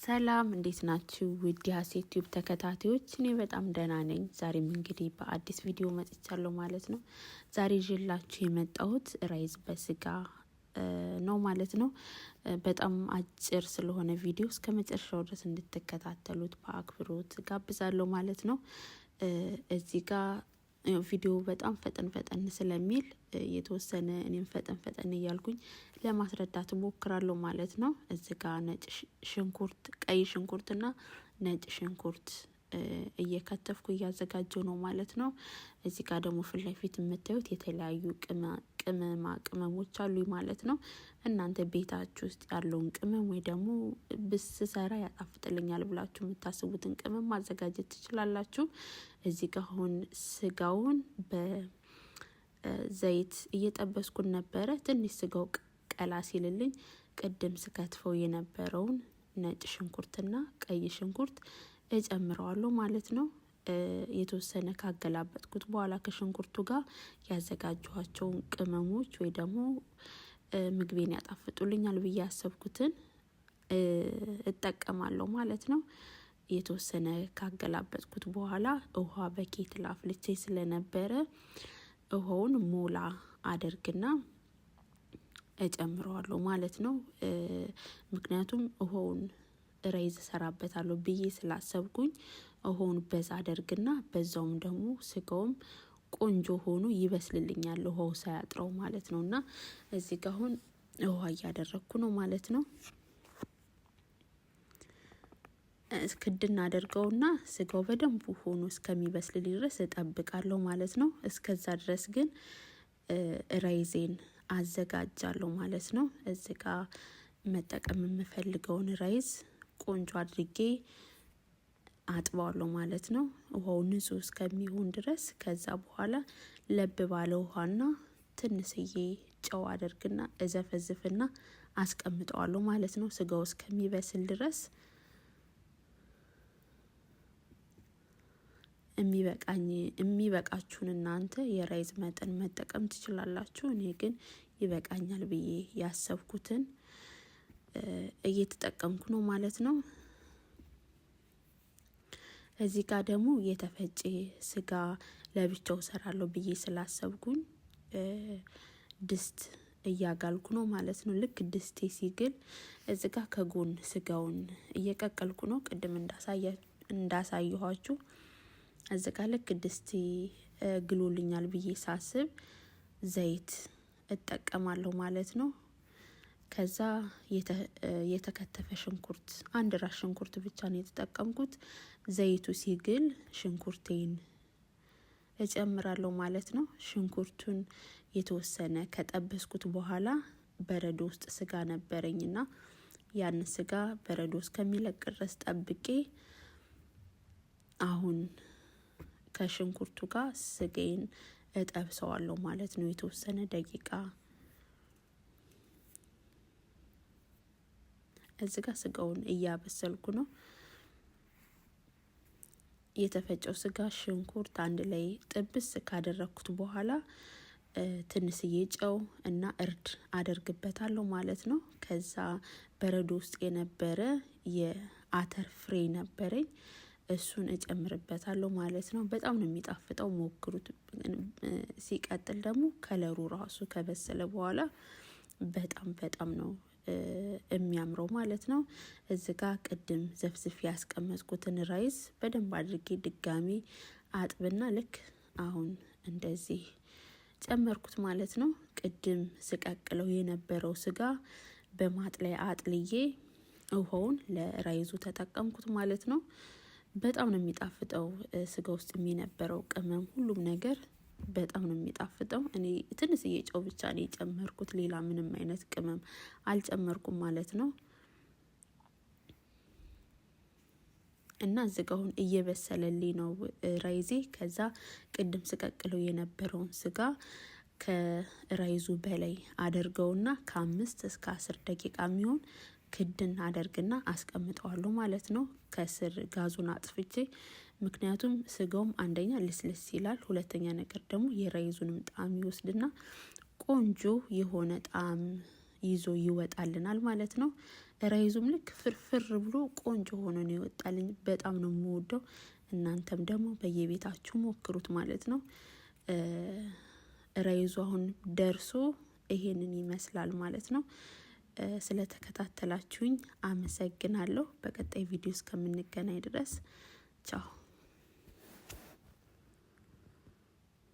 ሰላም እንዴት ናችሁ? ውድ የሀሴት ቲዩብ ተከታታዮች፣ እኔ በጣም ደህና ነኝ። ዛሬም እንግዲህ በአዲስ ቪዲዮ መጥቻለሁ ማለት ነው። ዛሬ ይዤላችሁ የመጣሁት rice በስጋ ነው ማለት ነው። በጣም አጭር ስለሆነ ቪዲዮ እስከ መጨረሻው ድረስ እንድትከታተሉት በአክብሮት ጋብዛለሁ ማለት ነው። እዚህ ጋር ቪዲዮ በጣም ፈጠን ፈጠን ስለሚል የተወሰነ እኔም ፈጠን ፈጠን እያልኩኝ ለማስረዳት እሞክራለሁ ማለት ነው። እዚ ጋ ነጭ ሽንኩርት፣ ቀይ ሽንኩርትና ነጭ ሽንኩርት እየከተፍኩ እያዘጋጀው ነው ማለት ነው። እዚ ጋ ደግሞ ፊት ለፊት የምታዩት የተለያዩ ቅመማ ቅመሞች አሉ ማለት ነው። እናንተ ቤታችሁ ውስጥ ያለውን ቅመም ወይ ደግሞ ብስሰራ ያጣፍጥልኛል ብላችሁ የምታስቡትን ቅመም ማዘጋጀት ትችላላችሁ። እዚህ ጋ አሁን ስጋውን በዘይት እየጠበስኩን ነበረ። ትንሽ ስጋው ቀላ ሲልልኝ ቅድም ስከትፈው የነበረውን ነጭ ሽንኩርትና ቀይ ሽንኩርት እጨምረዋለሁ ማለት ነው። የተወሰነ ካገላበጥኩት በኋላ ከሽንኩርቱ ጋር ያዘጋጀኋቸውን ቅመሞች ወይ ደግሞ ምግቤን ያጣፍጡልኛል ብዬ ያሰብኩትን እጠቀማለሁ ማለት ነው። የተወሰነ ካገላበጥኩት በኋላ ውሃ በኬትል አፍልቼ ስለነበረ ውሃውን ሞላ አደርግና እጨምረዋለሁ ማለት ነው። ምክንያቱም ውሃውን rice እሰራበታለሁ ብዬ ስላሰብኩኝ ውሃውን በዛ አደርግና በዛውም ደግሞ ስጋውም ቆንጆ ሆኖ ይበስልልኛል ውሃው ሳያጥረው ማለት ነው። እና እዚህ ጋ አሁን ውሃ እያደረግኩ ነው ማለት ነው። ክድን አደርገውና ስጋው በደንቡ ሆኖ እስከሚበስልልኝ ድረስ እጠብቃለሁ ማለት ነው። እስከዛ ድረስ ግን rice ኤን አዘጋጃለሁ ማለት ነው። እዚህ ጋ መጠቀም የምፈልገውን rice ቆንጆ አድርጌ አጥበዋለሁ ማለት ነው። ውሃው ንጹህ እስከሚሆን ድረስ ከዛ በኋላ ለብ ባለ ውሃና ትንስዬ ጨው አደርግና እዘፈዝፍና አስቀምጠዋለሁ ማለት ነው። ስጋው እስከሚበስል ድረስ የሚበቃኝ የሚበቃችሁን እናንተ የ rice መጠን መጠቀም ትችላላችሁ። እኔ ግን ይበቃኛል ብዬ ያሰብኩትን እየተጠቀምኩ ነው ማለት ነው። እዚህ ጋር ደግሞ የተፈጨ ስጋ ለብቻው ሰራለሁ ብዬ ስላሰብኩኝ ድስት እያጋልኩ ነው ማለት ነው። ልክ ድስቴ ሲግል እዚ ጋር ከጎን ስጋውን እየቀቀልኩ ነው። ቅድም እንዳሳየኋችሁ እዚ ጋር ልክ ድስቴ ግሎልኛል ብዬ ሳስብ ዘይት እጠቀማለሁ ማለት ነው። ከዛ የተከተፈ ሽንኩርት አንድ ራስ ሽንኩርት ብቻ ነው የተጠቀምኩት። ዘይቱ ሲግል ሽንኩርቴን እጨምራለሁ ማለት ነው። ሽንኩርቱን የተወሰነ ከጠበስኩት በኋላ በረዶ ውስጥ ስጋ ነበረኝና ያን ስጋ በረዶ እስከሚለቅ ድረስ ጠብቄ አሁን ከሽንኩርቱ ጋር ስጋዬን እጠብሰዋለሁ ማለት ነው የተወሰነ ደቂቃ። እዚ ጋር ስጋውን እያበሰልኩ ነው። የተፈጨው ስጋ ሽንኩርት አንድ ላይ ጥብስ ካደረግኩት በኋላ ትንስዬ ጨው እና እርድ አደርግበታለሁ ማለት ነው። ከዛ በረዶ ውስጥ የነበረ የአተር ፍሬ ነበረኝ እሱን እጨምርበታለሁ ማለት ነው። በጣም ነው የሚጣፍጠው፣ ሞክሩት። ሲቀጥል ደግሞ ከለሩ ራሱ ከበሰለ በኋላ በጣም በጣም ነው የሚያምረው ማለት ነው። እዚ ጋ ቅድም ዘፍዝፍ ያስቀመጥኩትን rice በደንብ አድርጌ ድጋሚ አጥብና ልክ አሁን እንደዚህ ጨመርኩት ማለት ነው። ቅድም ስቀቅለው የነበረው ስጋ በማጥለያ አጥልዬ ውሃውን ለ rice ኡ ተጠቀምኩት ማለት ነው። በጣም ነው የሚጣፍጠው። ስጋ ውስጥ የሚነበረው ቅመም ሁሉም ነገር በጣም ነው የሚጣፍጠው። እኔ ትንሽዬ ጨው ብቻ ነው የጨመርኩት፣ ሌላ ምንም አይነት ቅመም አልጨመርኩም ማለት ነው። እና እዚህ ጋ አሁን እየበሰለልኝ ነው rice ኤ። ከዛ ቅድም ስቀቅለው የነበረውን ስጋ ከ rice ኡ በላይ አደርገውና ከ5 እስከ 10 ደቂቃ የሚሆን ክድን አደርግና አስቀምጠዋለሁ ማለት ነው። ከስር ጋዙን አጥፍቼ፣ ምክንያቱም ስጋውም አንደኛ ልስልስ ይላል፣ ሁለተኛ ነገር ደግሞ የ rice ኡንም ጣዕም ይወስድና ቆንጆ የሆነ ጣዕም ይዞ ይወጣልናል ማለት ነው። rice ኡም ልክ ፍርፍር ብሎ ቆንጆ ሆኖ ነው ይወጣልኝ። በጣም ነው የምወደው። እናንተም ደግሞ በየቤታችሁ ሞክሩት ማለት ነው። rice ኡ አሁን ደርሶ ይሄንን ይመስላል ማለት ነው። ስለተከታተላችሁኝ አመሰግናለሁ። በቀጣይ ቪዲዮ እስከምንገናኝ ድረስ ቻው።